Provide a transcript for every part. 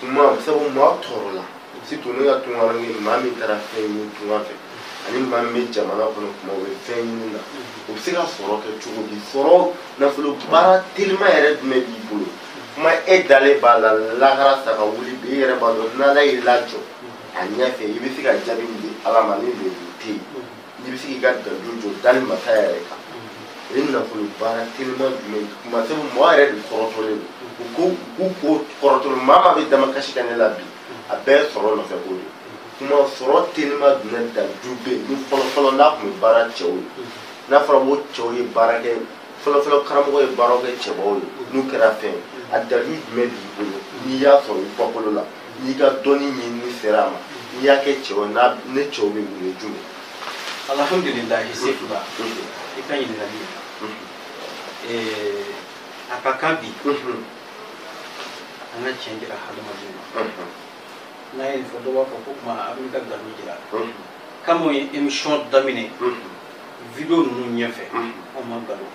Kuma sabu maa tɔɔrɔ la surtout ne ka tunkaranke maa min taara fɛn ɲini tunga fɛ ani maa min bɛ jamana kɔnɔ kuma o bɛ fɛn ɲini na o bɛ se ka sɔrɔ kɛ cogo di sɔrɔ nafolo baara telima yɛrɛ jumɛn b'i bolo kuma e dalen b'a la lahara sa ka wuli bi e yɛrɛ b'a dɔn n'Ala y'i lajɔ a ɲɛfɛ i bɛ se ka jaabi min di Ala ma ni lebu tɛ yen n'i bɛ se k'i ka dalilu jɔ dali masa yɛrɛ kan o ye nafolo baara telima jumɛn kuma sabu mɔgɔ yɛrɛ de kɔrɔtɔlen don u ko kɔrɔtɔlen maa bɛ damakasi ka ne la bi a bɛɛ sɔrɔ nɔfɛ ko de kuma sɔrɔ telima jumɛn dalilu bɛ yen ni fɔlɔfɔlɔ n'a tun bɛ baara cɛw ye n'a fɔra ko cɛw ye baara kɛ fɔlɔfɔlɔ karamɔgɔ ye baaraw kɛ cɛbaw ye n'u kɛra fɛn ye a dalilu jumɛn b'i bolo n'i y'a sɔrɔ i bɔkolo la n'i ka dɔnni ɲinini sera a ma n'i y'a kɛ cɛw ye n'a ne cɛw bɛ wuli jumɛn. Alhamdulilayi Sefula i ka ɲininkali a ka kan bi an ka tiɲɛ jira hadamadenw ma n'a ye nin fɔ dɔw b'a fɔ ko kuma a bɛ ka nkalon jira comme ye émission daminɛ vidéo ninnu ɲɛfɛ anw ma nkalon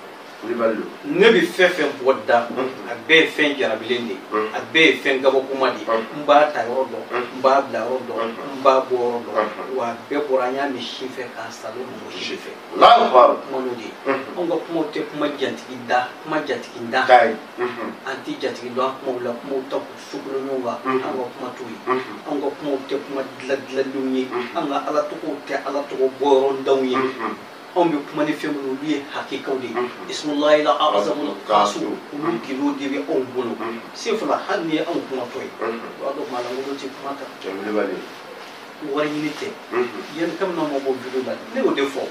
ne bɛ fɛn fɛn bɔ da a bɛɛ ye fɛn jarabilen de ye a bɛɛ ye fɛn kabakoma de ye n b'a ta yɔrɔ dɔn n b'a bila yɔrɔ dɔn n b'a bɔ yɔrɔ dɔn wa a bɛɛ bɔra an y'a mɛn si fɛ k'a salon mɔgɔ si fɛ kuma n'o de ye anw ka kumaw tɛ kuma jatigi da kuma jatigi da an tɛ jatigi dɔn an kumaw la kumaw ta k'u sokolo ɲɔgɔn kan an ka kuma t'o ye anw ka kumaw tɛ kuma dilan dilanlenw ye an ka ala tɔgɔw tɛ ala tɔgɔ bɔyɔrɔndanw ye anw bɛ kuma ni fɛn minnu olu ye hakikaw de ye ismullahi la azamul kasu olu gindo de bɛ anw bolo Sefula hali ni ye anw kumatɔ ye o b'a dɔn maa lankolon tɛ kuma ta wari ɲini tɛ yanni kabini anw ma bɔ vidéo la ne y'o de fɔ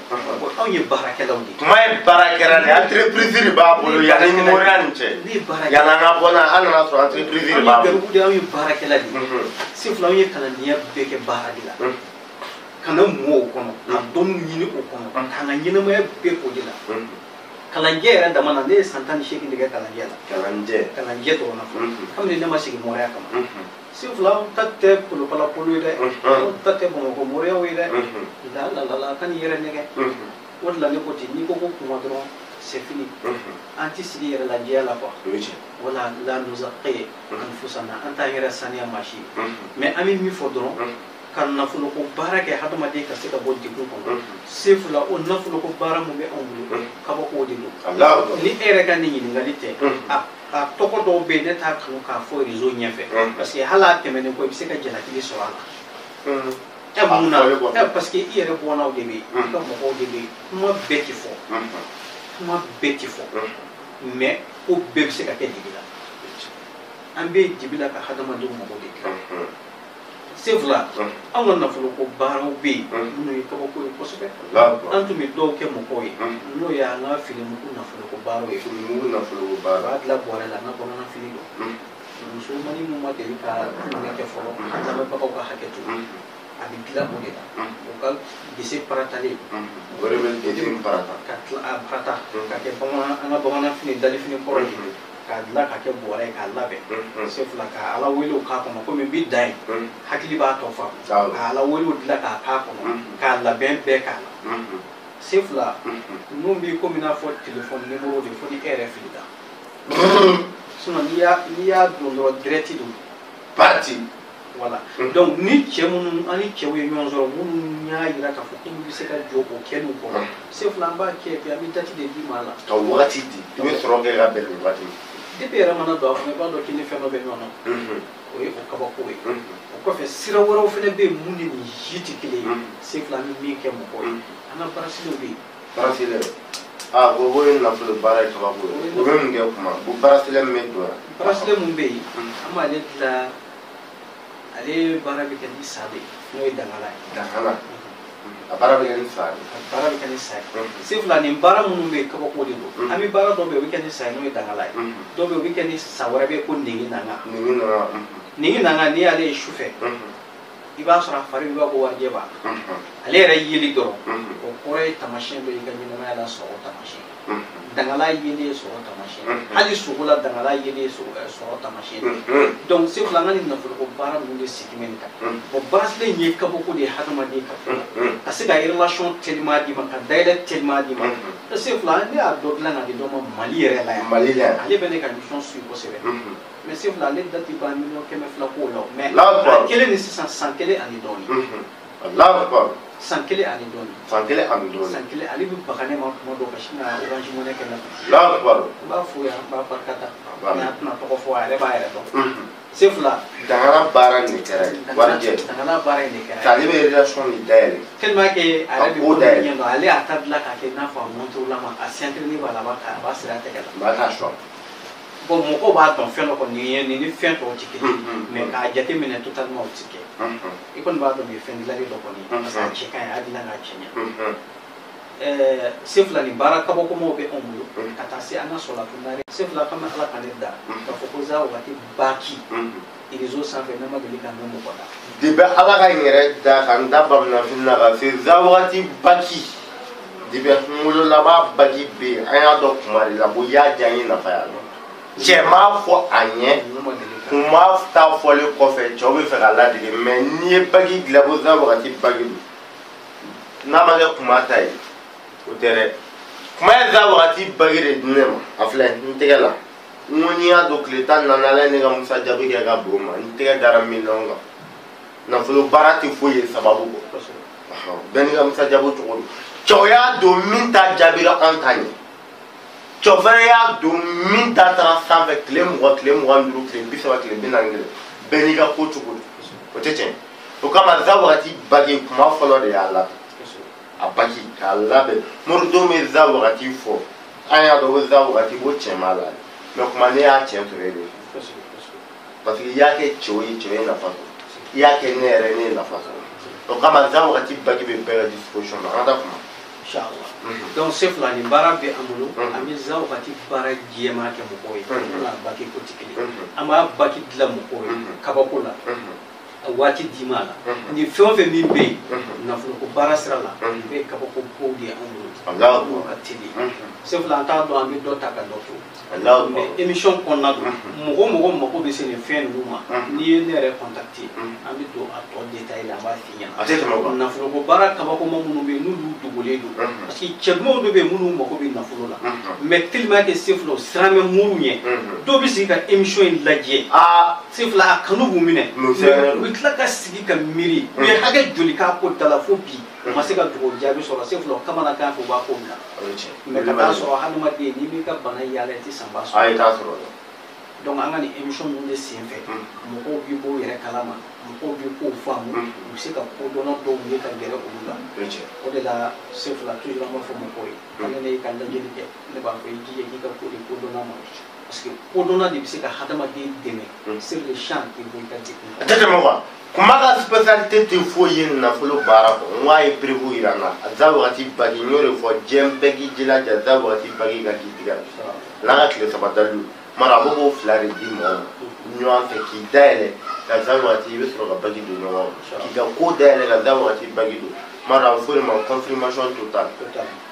anw ye baarakɛlaw de ye kuma ye baarakɛla de ye entreprise de b'a bolo yanni moriya nin cɛ yanni an ka bɔ n'a ye an nana sɔrɔ entreprise de b'a bolo anw ye garibu de ye anw ye baarakɛla de ye Sefula anw ye kalandenya bɛɛ kɛ baara de la kana mɔ o kɔnɔ ka dɔnni ɲini o kɔnɔ k'an ka ɲɛnamaya bɛɛ k'o de la kalanjɛ yɛrɛ dama na ne ye san 18 de kɛ kalanjɛ la kalanjɛ dɔrɔn na fɔlɔ kabini ne ma sigi moriya kama Sefula anw ta tɛ kolokala kolo ye dɛ anw ta tɛ bamakɔ moriyaw ye dɛ la la la la ka n'i yɛrɛ nɛgɛ o de la ne ko ten n'i ko ko kuma dɔrɔn c'est fini an tɛ sigi yɛrɛ lajɛya la quoi wala la nuzakki anfusana an t'an yɛrɛ saniya maa si mais an bɛ min fɔ dɔrɔn ka nafoloko baara kɛ hadamaden ka se ka bɔ degun kɔnɔ Sefula o nafoloko baara mun bɛ anw bolo kabako de don ni e yɛrɛ ka nin ɲininkali tɛ a tɔgɔ dɔw bɛ yen ne t'a kanu k'a fɔ réseau ɲɛfɛ parce que hali a tɛmɛnen kɔ i bɛ se ka jalakili sɔrɔ a la ɛ mun na parce que i yɛrɛ bɔnnaw de bɛ yen i ka mɔgɔw de bɛ yen kuma bɛɛ ti fɔ kuma bɛɛ ti fɔ mais ko bɛɛ bɛ se ka kɛ dibi la an bɛ dibi la ka hadamadenw mago de dilan Sefula anw ka nafoloko baaraw bɛ yen minnu ye kabako ye kosɛbɛ an tun bɛ dɔw kɛ mɔgɔw ye n'o ye an ka finimugu nafoloko baaraw ye finimugu nafoloko baara a b'a dilan bɔrɛ la an ka bamanan fini don musomannin min ma deli ka tulonkɛ kɛ fɔlɔ an lamɛnbagaw ka hakɛ to a bɛ dilan o de la o ka gese paratalen o de bɛ gese parata ka tila a parata ka kɛ bamanan an ka bamanan fini dalifini kɔrɔ ye k'a dilan ka kɛ bɔrɛ ye k'a labɛn Sefula ka ala welew k'a kɔnɔ komi n bɛ dan yen hakili b'a tɔ faamu ka ala welew dilan k'a k'a kɔnɔ k'a labɛn bɛɛ k'a la Sefula ninnu b'i komi n'a fɔ téléphone numéro de fo ni e yɛrɛ filila sinon n'i y'a don dɔrɔn direct don parti voilà donc ni cɛ minnu an ni cɛw ye ɲɔgɔn sɔrɔ minnu y'a jira k'a fɔ k'olu bɛ se ka jɔ o kɛliw kɔrɔ Sefula an b'a kɛ bi an bɛ date de d'i ma a la ka wagati di i bɛ sɔrɔ kɛ ka bɛn nin wagati ma depuis yɛrɛ mana don a kɔnɔ i b'a dɔn k'i ni fɛn dɔ bɛ ɲɔgɔn na o ye o kabako ye o kɔfɛ sira wɛrɛw fana bɛ yen mun ni nin si tɛ kelen ye Sefula an bɛ min kɛ mɔgɔw ye an ka braceletw bɛ yen bracelet aa o ye nafolo baara ye kabako ye o bɛ mun kɛ kuma o bracelet min bɛ don yan bracelet mun bɛ yen an b'ale dilan ale baara bɛ kɛ ni sa de ye n'o ye dangala ye dangala a baara bɛ kɛ ni sa ye a baara bɛ kɛ ni sa ye Sefula nin baara minnu bɛ yen kabako de don an bɛ baara dɔ bɛ yen o bɛ kɛ ni sa ye n'o ye dangala ye dɔ bɛ yen o bɛ kɛ ni sa wɛrɛ bɛ yen ko nege nanga nege nanga nege nanga n'i y'ale ye su fɛ i b'a sɔrɔ a fari b'a ko warijɛ b'a la ale yɛrɛ yeli dɔrɔn o kɔrɔ ye taamasiyɛn dɔ ye i ka ɲɛnamaya la sɔrɔ taamasiyɛn dangala yeli ye sɔrɔ taamasiyɛn hali sogo la dangala yeli ye sɔrɔ taamasiyɛn donc Sefula an ka nin nafoloko baara ninnu de sigi bɛ nin kan bon bracelet in ye kabako de ye hadamaden ka ko la ka se ka relation teliman d'i ma ka dayɛlɛ teliman d'i ma Sefula ne y'a dɔ dilan ka di dɔ ma Mali yɛrɛ la yan Mali la yan ale bɛ ne ka mission suit kosɛbɛ. Mais Sefula ale da ti ban 200 000 ko la, mais a kelen ni sisan san kelen ani dɔɔni. Allahu akbar. San kelen ani dɔɔni. San kelen ani dɔɔni. San kelen, ale bɛ baga ne ma tuma dɔw ka sin ka Orange Money kɛ ne kun. Allahu akbar. N b'a fo yan, n b'a barika da, mais a tɛna tɔgɔ fɔ, a yɛrɛ b'a yɛrɛ dɔn. Sefula dangana baara in de kɛra ye warijɛ. Dangana baara in de kɛra ye. Ale bɛ relation de dayɛlɛ. Tellement que a yɛrɛ bɛ ko min ɲɛdɔn, ale y'a ta dilan k'a kɛ i n'a fɔ a montre lama, a ceinture b'a la, a b'a siri a tɛgɛ la. A b'a ta sɔn. Bon, mɔgɔw b'a dɔn fɛn dɔ kɔni ye nin ni fɛn tɔw tɛ kelen, mais k'a jateminɛ totalement o tɛ kɛ. I kɔni b'a dɔn nin ye fɛn dilanlen dɔ kɔni ye, parce que a cɛ ka ɲi, a dilan k'a cɛ ɲɛ. Sefula nin baara kabakomaw bɛ anw bolo ka taa se an ka sɔrɔla. Sefula kama Ala ka ne da k'a fɔ ko za wagati baki réseau sanfɛ, ne ma deli ka mɛn mɔgɔ la. Depuis Ala ka n yɛrɛ da ka n da bamananfini na ka se za wagati baki, depuis n wolola baki bɛ yen, an y'a dɔn kuma de la ko i y'a diya n ye nafa y'a la. Cɛ m'a fɔ a ɲɛ, kuma ta fɔlen kɔfɛ cɛw bɛ fɛ ka ladege, mais n'i ye baki dilan ko za wagati baki don, n'a ma kɛ kuma ta ye, o tɛ dɛ. Kuma ye za wagati baki de di ne ma, a filɛ n tɛgɛ la. N ko n'i y'a don tile 14 Ala ye ne ka Musa jaabi kɛ ka bon ma, n tɛgɛ dara miliyɔn kan. Nafolo baara tɛ foyi ye sababu kɔ, bɛɛ n'i ka Musa jaabi cogo don. Cɛw y'a don min ta jaabira anw ta ɲɛ, cɛw fana y'a don min ta taara sanfɛ tile 20, tile 25, tile 30, tile 41, bɛɛ n'i ka ko cogo don, o tɛ tiɲɛ. O kama za wagati baki kuma fɔlɔ de y'a labɛn, a baki k'a labɛn. Moridenw bɛ za wagati fɔ, an y'a dɔn ko za wagati ko tiɲɛ b'a la, mais kuma ne y'a tiɲɛ sɔrɔ e de fɛ, parce que i y'a kɛ cɛw ye, cɛw ye nafa sɔrɔ, i y'a kɛ ne yɛrɛ, ne ye nafa sɔrɔ. O kama za wagati baki bɛ bɛɛ ka disposition na, an ka taa kuma. Inchallah. Donc Sefula nin baara bɛ an bolo, an bɛ za wagati baara jɛman kɛ mɔgɔw ye, n'a baki ko tɛ kelen, an b'a baki dilan mɔgɔw ye kabako la, a waati d'i ma la. Nin fɛn o fɛn min bɛ yen nafoloko baara sira la, nin bɛɛ ye kabako kow de ye anw bolo, minnu ka teli. Sefula an t'a dɔn an bɛ dɔ ta ka dɔ to, mais émission kɔnɔna don, mɔgɔ mɔgɔ mako bɛ se nin fɛn ninnu ma, n'i ye ne yɛrɛ contacter, an bɛ don a tɔ détail la, an b'a f'i ɲɛna. A tɛ tɛmɛ o kan. Nafoloko baara kabakoma minnu bɛ yen n'olu dogolen don, parce que cɛ dumanw dɔ bɛ yen minnu mako bɛ nafolo la, mais tellement que Sefula o siran bɛ minnu ɲɛ, dɔw bɛ sigi ka émission in lajɛ. Sefula a kanu b'u minɛ, u bɛ tila ka sigi ka miiri u ye hakɛ joli k'a ko da la fo bi u ma se ka dugawu jaabi sɔrɔ. Sefula o kamanagan fɛ u b'a ko bila, mais ka taa sɔrɔ hadamaden n'i m'i ka bana yaala i tɛ sanba sɔrɔ. A ye t'a sɔrɔ dɛ. Donc an ka nin émission ninnu de sen fɛ, mɔgɔw bɛ bɔ u yɛrɛ kalama, mɔgɔw bɛ kow faamu, u bɛ se ka kodɔnna dɔw ye ka gɛrɛ olu la. O de la Sefula toujours an b'a fɔ mɔgɔw ye, hali ne y'i ka lajɛli kɛ, ne b'a fɔ i jija k'i ka ko di kodɔnna ma, parce que kodɔnna de bɛ se ka hadamaden dɛmɛ sur le champ k'i bɔ i ka degun kɔnɔ. A tɛ tɛmɛ quoi. Kuma ka spécialité tɛ foyi ye nafolo baara kɔ, n k'a ye preuve yira n na. Za wagati baki, n y'o de fɔ diɲɛ bɛɛ k'i jilaja za wagati baki ka k'i tigɛ la. N'a ka tile 3 dalilu mara, a bɛ k'o fila de di mɔgɔw ma ɲɔgɔn fɛ k'i dayɛlɛ ka za wagati, i bɛ sɔrɔ ka baki don ɲɔgɔn kɔnɔ k'i ka ko dayɛlɛ ka za wagati baki don. Mara, a bɛ fɔ o de ma confirmation totale.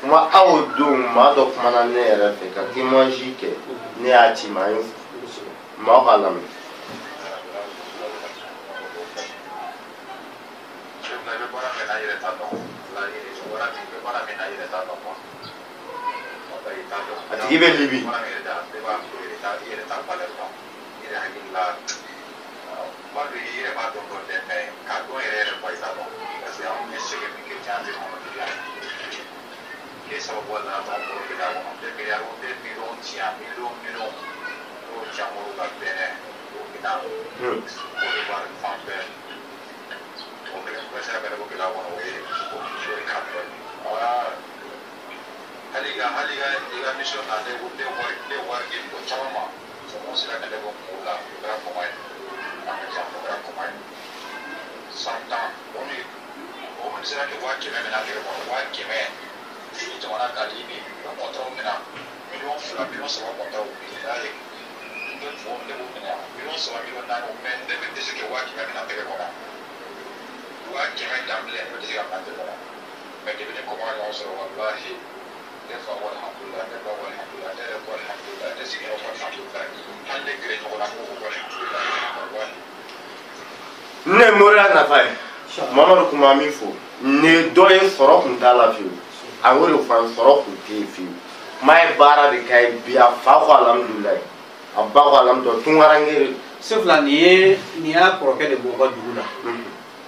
Kuma aw don maa dɔ kumana ne yɛrɛ fɛ ka témoignage kɛ, ne y'a ci ma, an ye maaw k'a lamɛn. A tigi bɛ Libi. Ne moriya nafa ye Mamadu kuma min fɔ nin dɔ ye, sɔrɔ kun t'a la fiyewu, a y'o de fɔ an ye, sɔrɔ kun tɛ yen fiyewu. Kuma ye baara de k'a ye bi, a fa ko alhamdulilayi. A ba ko alamtɔ tunkaranke de. Sefula nin y'a kɔrɔkɛ de bɔ u ka dugu la.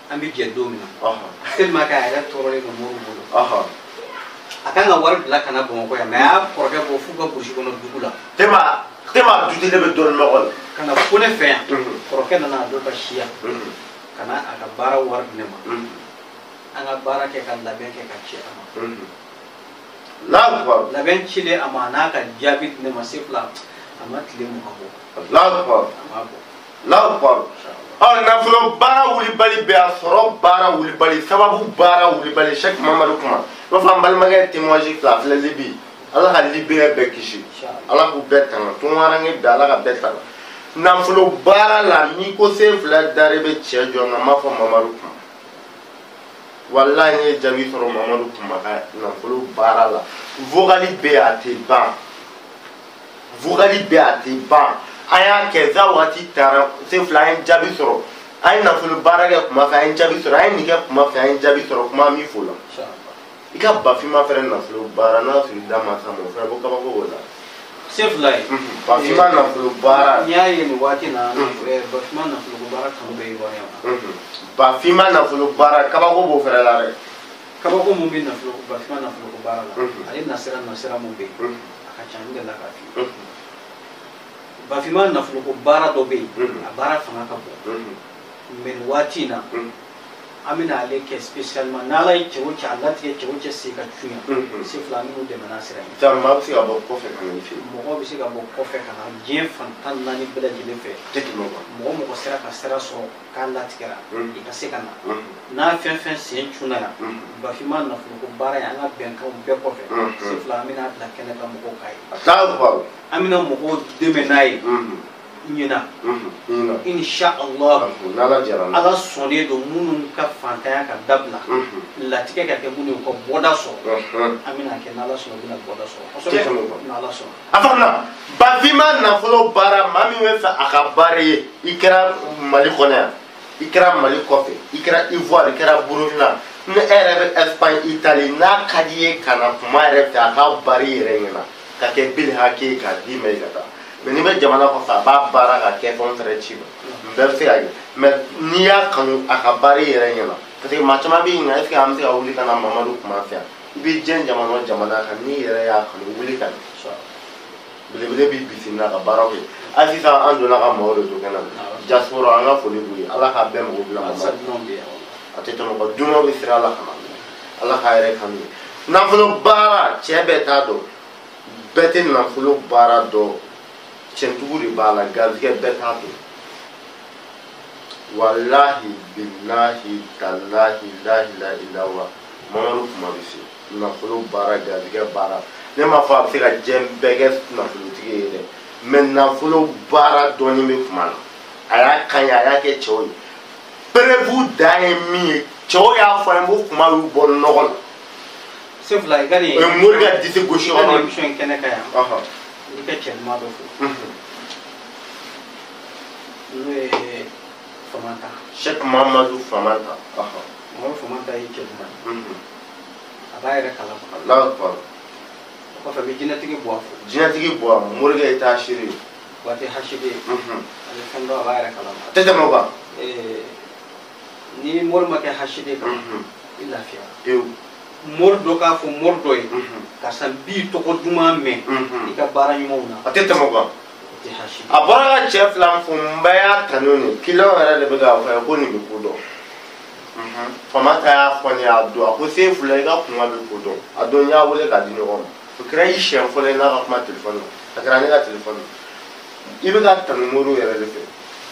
An bɛ jɛ don min na. Tellement que a yɛrɛ tɔɔrɔlen don moriw bolo. A kan ka wari bila ka na Bamakɔ yan mais a y'a kɔrɔkɛ bɔ f'u ka burusi kɔnɔ dugu la. Tema dutile bɛ dɔɔnin nɔgɔ la. Ka na fo ne fɛ yan. Kɔrɔkɛ nana a dɔw ka siya. Ka na a ka baara wari di ne ma. An ka baara kɛ ka labɛn kɛ ka ci a ma. Allahu. Labɛn cilen a ma a n'a ka jaabi di ne ma Sefula a ma tile 20 bɔ. Allahu. A ma bɔ. Allahu. Ɔ nafolo baara wulibali bɛ a sɔrɔ baara wulibali sababu baara wulibali Cheikh Mamadu Kuma. I b'a fɔ an balimakɛ témoignage fila filɛ Libi. Ala ka Libyen bɛɛ kisi. Ala k'u bɛɛ tanga. Tunkaranke bɛɛ Ala ka bɛɛ tanga. Nafolo baara la n'i ko Sefula Dare bɛ cɛ jɔ nka n b'a fɔ Mamadu Kuma. Walahi n ye jaabi sɔrɔ Mamadu Kuma ka nafolo baara la. Vocal bɛ yen a tɛ ban. Vocal bɛ yen a tɛ ban. An y'a kɛ za waati taara Sefula an ye jaabi sɔrɔ. An ye nafolo baara kɛ kuma fɛ an ye jaabi sɔrɔ. An ye nin kɛ kuma fɛ an ye jaabi sɔrɔ kuma min fo la. I ka Bafima fɛnɛ nafolo baara n'a sɔrɔ i da ma s'a ma o fɛnɛ ko kabako b'o la. Sefula ye. Bafima nafolo baara. N'i y'a ye nin waati na Bafima nafolo baara kanu bɛ Ivoirien na. Bafima nafolo baara kabako b'o fɛnɛ la dɛ. Kabako mun bɛ nafolo Bafima nafolo baara la. Ale nasira mun bɛ yen. A ka ca n delila k'a f'i ye. Bafima nafolo ko baara dɔ bɛ yen. A baara fanga ka bon. Mais nin waati in na. An bɛna ale kɛ spécialement n'Ala ye cɛ o cɛ a latigɛ cɛ o cɛ se ka cun yan. Sefula an bɛn'u dɛmɛ n'a sira ye. Sisan maa bɛ se ka bɔ kɔfɛ ka na i fɛ yen. Mɔgɔ bɛ se ka bɔ kɔfɛ ka na diɲɛ fan 14 bɛɛ lajɛlen fɛ. Tɛ tɛmɛ o kan. Mɔgɔ mɔgɔ sera ka sira sɔrɔ k'a latigɛra. I ka se ka na. N'a fɛn fɛn sen cunna yan. Bafima nafoloko baara ye an ka bɛnkanw bɛɛ kɔfɛ. Sefula an bɛna bila kɛnɛ kan mɔgɔw k'a ye. An bɛna mɔgɔw dɛmɛ n'a ye. Ɲina. Inshallah. Ala sɔnnen don minnu ka fantanya ka dabila. Latigɛ ka kɛ minnu ye u ka bɔda sɔrɔ. An bɛna kɛ n'Ala sɔnna u bɛna bɔda sɔrɔ. Kosɛbɛ n'Ala sɔnna. A faamuna. Bafima nafolo baara maa min bɛ fɛ a ka baara ye i kɛra Mali kɔnɔ yan i kɛra Mali kɔfɛ i kɛra Ivoire i kɛra Burukina ni e yɛrɛ bɛ Espagne Italie n'a ka di i ye ka na kuma yɛrɛ fɛ a ka baara i yɛrɛ ɲɛna ka kɛ bili hakɛ ye k'a d'i ma i ka taa. Mais n'i bɛ jamana kɔfɛ a b'a baara ka kɛ fɛn fɛnɛ ci ma bɛɛ bɛ se ka kɛ mais n'i y'a kanu a ka baara i yɛrɛ ɲɛna parce que maa caman bɛ ɲininka est ce que an bɛ se ka wuli ka na Mamadu Kuma fɛ yan i bɛ diɲɛ jamana o jamana kan n'i yɛrɛ y'a kanu wuli ka na belebele b'i bisimila ka baaraw kɛ hali sisan an donna ka maaw de to kɛnɛ na diaspora an ka foli b'u ye Ala k'a bɛɛ mago bila Mamadu a tɛ tɛmɛ o kan dunanw bɛ sira la ka na Ala k'a yɛrɛ kanu ye nafolo baara cɛ bɛɛ t'a dɔn bɛɛ tɛ nafolo baara dɔn. Tiɲɛtigiw de b'a la garijɛgɛ bɛɛ t'a dɔn walahi bilahi talahi lahila ilawa Mamadu Kuma bɛ se nafolo baara garijɛgɛ baara ne m'a fɔ a bɛ se ka diɲɛ bɛɛ kɛ nafolotigi ye dɛ mais nafolo baara dɔɔnin bɛ kuma na a y'a kan ye a y'a kɛ cɛw ye preuve dan ye min ye cɛw y'a fɔ an ye ko kuma y'u bɔ nɔgɔ la. Sefula i ka nin. O ye mori ka disi gosi yɔrɔ. I ka nin émission in kɛnɛ kan yan. I ka cɛ ɲuman dɔ fo. N'o ye Famanta. Cheikh Mamadu Famanta. Mamadu Famanta ye cɛ ɲuman ye. A b'a yɛrɛ kalama. Allahu akbar. O kɔfɛ n bɛ jinɛtigi Buwa fo. Jinɛtigi Buwa morikɛ ye taasiri ye. Waati hasidi ye. A bɛ fɛn dɔn a b'a yɛrɛ kalama. A tɛ tɛmɛ o kan. Ni mori ma kɛ hasidi ye kan i lafiya. Pewu. Mori dɔ k'a fɔ mori dɔ ye karisa n b'i tɔgɔ duman mɛn i ka baara ɲumanw na. A tɛ tɛmɛ o kan. O tɛ hasidi. A bɔra ka cɛ fila fo n bɛɛ y'a tanu nin kiliyanw yɛrɛ de bɛ k'a fɔ ko nin bɛ ko dɔn. Famanta y'a fɔ ne ye a don a ko Sefula i ka kuma bɛ ko dɔn a don n y'a wele k'a di ɲɔgɔn ma o kɛra i siɲɛ fɔlɔ ye n'a ka kuma telefɔni na a kɛra ne ka telefɔni na i bɛ ka tanu moriw yɛrɛ de fɛ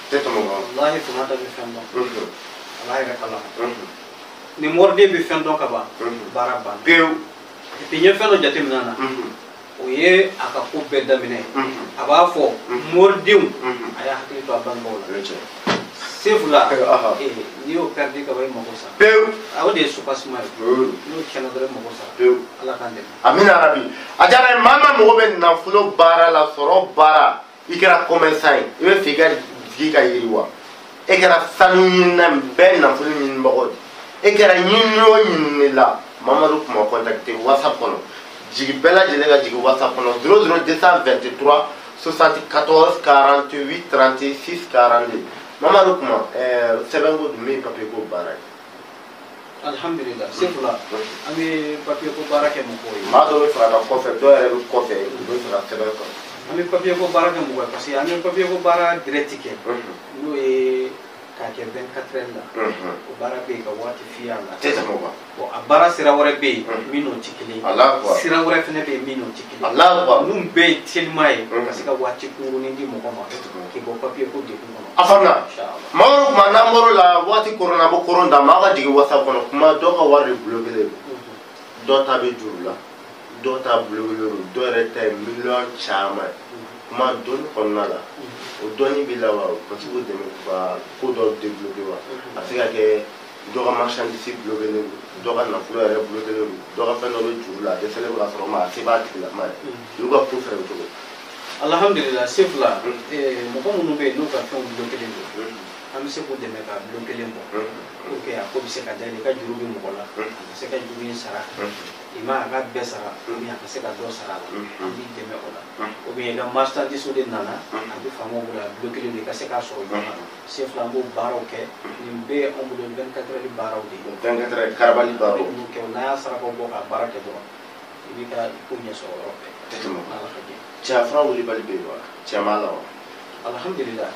tɛ tɛmɛ o kan. Walahi Famanta bɛ fɛn dɔn. A b'a yɛrɛ kalama. Ni moriden bɛ fɛn dɔn ka ban baara banna. Pewu. Et puis n ye fɛn dɔ jateminɛ na. O ye a ka ko bɛɛ daminɛ. A b'a fɔ moridenw a y'a hakili to a bangebaaw la. Sefula n'i y'o perdu ka ban i mago sara. Pewu. O de ye soubassement ye. N'o tiɲɛna dɔrɔn i mago sara. Pewu. Ala k'an dɛmɛ. Amina rabi. A diyara n ye maa maa mago bɛ nafolo baara la sɔrɔ baara i kɛra commerçant ye i bɛ fɛ i ka jigi ka yiriwa e kɛra sanu ɲinina bɛɛ nafolo ɲinibagaw de. E kɛra ɲini o ɲini la Mamadu Kuma contacté WhatsApp kɔnɔ jigi bɛɛ lajɛlen ka jigin WhatsApp kɔnɔ 00 223 74 48 36 42. Mamadu Kuma, sɛbɛn ko dun min papier ko baara ye. Alhamdulillah, sefula an bɛ papier ko baara kɛ mɔgɔw ye. Maa dɔw bɛ fɛ ka taa kɔfɛ, dɔw yɛrɛ bɛ kɔfɛ, u bɛ fɛ ka sɛbɛn sɔrɔ. An bɛ papier ko baara kɛ mɔgɔ ye parce que an bɛ papier ko baara direct kɛ. N'o ye k'a kɛ 24 heures la. O baara bɛ yen ka waati f'i y'a la. A tɛ tɛmɛ o kan. Bon, a baara sira wɛrɛ bɛ yen min n'o tɛ kelen ye. Alahu akbar. Sira wɛrɛ fana bɛ yen min n'o tɛ kelen ye. Alahu akbar. Ninnu bɛɛ ye telima ye Mhm. ka se ka waati kunkurunin di mɔgɔ ma A tɛ tɛmɛ o kan. k'i bɔ papier ko degun kɔnɔ. A faamuna. Inshallah. Mamadu Kuma, n'an bɔr'o la waati koron na, an bɛ koron da maa ka jigin WhatsApp kɔnɔ. Kuma dɔw ka wari de bloqué don, dɔw ta bɛ juru la, dɔw ta bloqué don, dɔw yɛrɛ ta ye miliyɔn caman ye. Kuma dɔnni kɔnɔna la, o dɔnni b'i la wa, ka se k'o dɛmɛ k'u ka ko dɔw débloqué wa. A bɛ se ka kɛ dɔ ka marchandise bloqué don, dɔ ka nafolo yɛrɛ bloqué don, dɔ ka fɛn dɔ bɛ juru la, a dɛsɛlen bɛ ka sɔrɔ ma, a se b'a tigilama ye. Olu ka ko fɛnɛ bɛ cogo di? Alhamdulillah, sefula mɔgɔ minnu bɛ yen n'u ka fɛnw bloqué don, an bɛ se k'u dɛmɛ ka bloqué bɔ pour que a ko bɛ se ka dayɛlɛ. I ka juru bɛ mɔgɔ la, a ka se ka juru in sara, i ma a ka bɛɛ sara ou bien a ka se ka dɔ sara a la, an b'i dɛmɛ o la. Ou bien i ka marchandise de nana, a bɛ faamaw bolo, a bloqué don, i ka se k'a sɔrɔ joona. Sefula an b'o baaraw kɛ. Nin bɛɛ ye anw bolo 24 heures baaraw de ye. 24 heures karabali An bɛ baaraw. ninnu kɛ, n'a y'a sarakaw bɔ k'a baara kɛ dɔrɔn, i b'i ka ko ɲɛ sɔrɔ yɔrɔ bɛɛ. A tɛ tɛmɛ o kan. N'Ala ka jɛ. Cɛya fura wulibali bɛ yen wa? Cɛ b'a la wa? Alhamdulillah,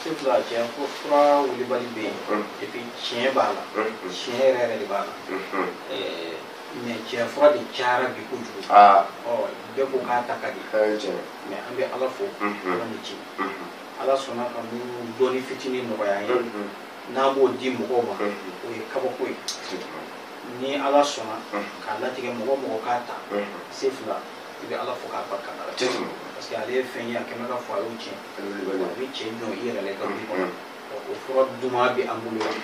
sefula cɛ fura wulibali bɛ yen, et puis tiɲɛ b'a la, tiɲɛ yɛrɛ yɛrɛ de b'a la. Mais cɛ fura de cayara bi kojugu. Ɔ bɛɛ ko k'a ta ka di. Fɛn ye tiɲɛ. Mais an bɛ Ala fo, Ala ni ci, Ala sɔnna ka mun dɔɔni fitinin nɔgɔya an ye, n'an b'o di mɔgɔw ma, o ye kabako ye. Ni Ala sɔnna k'a latigɛ mɔgɔ o mɔgɔ k'a ta, sefula i bɛ Ala fo k'a barika da, A tɛ tɛmɛ o kan. parce que ale ye fɛn ye, a kɛmɛ ka fɔ a y'o tiɲɛ. Wulibali. A bɛ cɛ jɔ i yɛrɛ la i ka du kɔnɔ. O fura duman bɛ an bolo yan.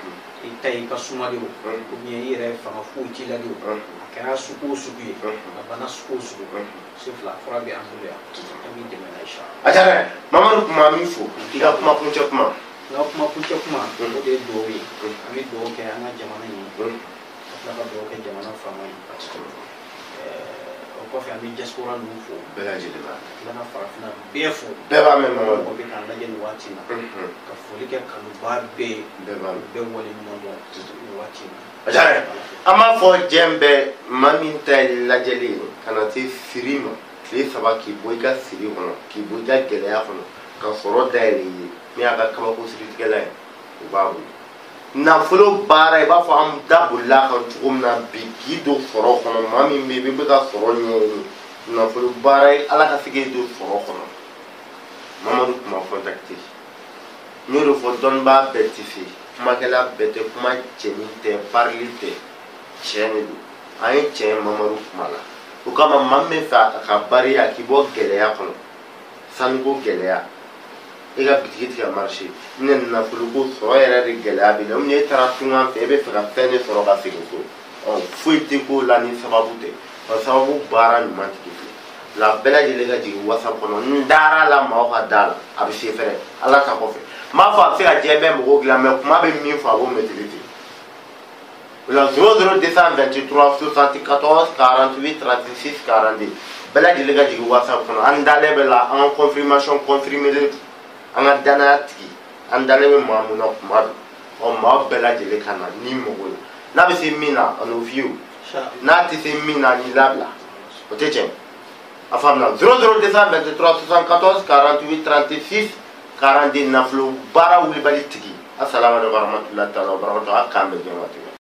I ta ye i ka suma de o, ou bien i yɛrɛ fanga foyi t'i la de o, a kɛra sugu o sugu ye, a bana sugu o sugu, sefula fura bɛ an bolo yan, an b'i dɛmɛ n'a ye. A diyara n ye. Mamadu Kuma, min fo i ka kuma kuncɛ kuma. N ka kuma kuncɛ kuma, o de ye dugawu ye. An bɛ dugawu kɛ an ka jamana in ye, ka tila ka dugawu kɛ jamana faama ye. A tɛ tɛmɛ o kan. O kɔfɛ an bɛ diaspora ninnu fo, Bɛɛ lajɛlen b'a ka tila ka farafinna bɛɛ fo. Bɛɛ b'a mɛn Mɔgɔ Mamadu. bɛ k'an lajɛ nin waati in na, ka foli kɛ kanubaa bɛɛ ye, Bɛɛ b'a mɛn. bɛɛ waleɲuman dɔn nin waati in na. A diyara n ye. An b'a fɔ diɲɛ bɛɛ, maa min ta ye lajɛli ye ka na se siri ma tile 3, k'i bɔ i ka siri kɔnɔ, k'i bɔ i ka gɛlɛya kɔnɔ, ka sɔrɔ dayɛlɛ i ye, min y'a ka kabako siritigɛla ye, o b'a bolo. Nafolo baara, i b'a fɔ an da bolila a kan cogo min na bi, k'i don sɔrɔ kɔnɔ, maa min bɛ yen i bɛ ka sɔrɔ ɲɛɲini, nafolo baara ye, Ala ka se k'e don sɔrɔ kɔnɔ. Mamadu Kuma contacté. N y'o de fɔ, dɔnnibaa bɛɛ tɛ se, kumakɛla bɛɛ tɛ kuma, cɛnin tɛ, parili tɛ, tiɲɛ de don. An ye tiɲɛ Mamadu Kuma la. O kama maa min bɛ fɛ a ka bariya k'i bɔ gɛlɛya kɔnɔ, sanuko gɛlɛya, e ka bitigi tigɛ marché, ne nafolo ko sɔrɔ yɛrɛ de gɛlɛya b'i la, ou bien e taara tunga fɛ, e bɛ fɛ ka fɛn de sɔrɔ ka segin so, ɔ foyi tɛ k'o la ni sababu tɛ. Ɔ sababu baara ɲuman tigi filɛ la, bɛɛ lajɛlen ka jigin WhatsApp kɔnɔ. N dara la, maaw ka da la, a bɛ se fɛnɛ. Ala ta kɔfɛ, n b'a fɔ a bɛ se ka diɲɛ bɛɛ mɔgɔw dilan, mais kuma bɛ min fɔ, a b'o maîtriser. O la 00 223 74 48 36 42, bɛɛ lajɛlen ka jigin WhatsApp kɔnɔ. An dalen bɛ la, an ka confirmation confirmé don, an ka danaya tigi, an dalen bɛ maa mun na kuma don. Ɔ maa bɛɛ lajɛlen ka na ni mago ye, n'a bɛ se min na, a n'o f'i ye o, n'a tɛ se min na, a n'i labila, o tɛ tiɲɛ. A faamuna? 00 223 74 48 36 42, nafolo baara wulibali tigi. Asalaamaaleykum warahmatulahi taala wabarakatuh. A k'an bɛn diɲɛ waati wɛrɛ.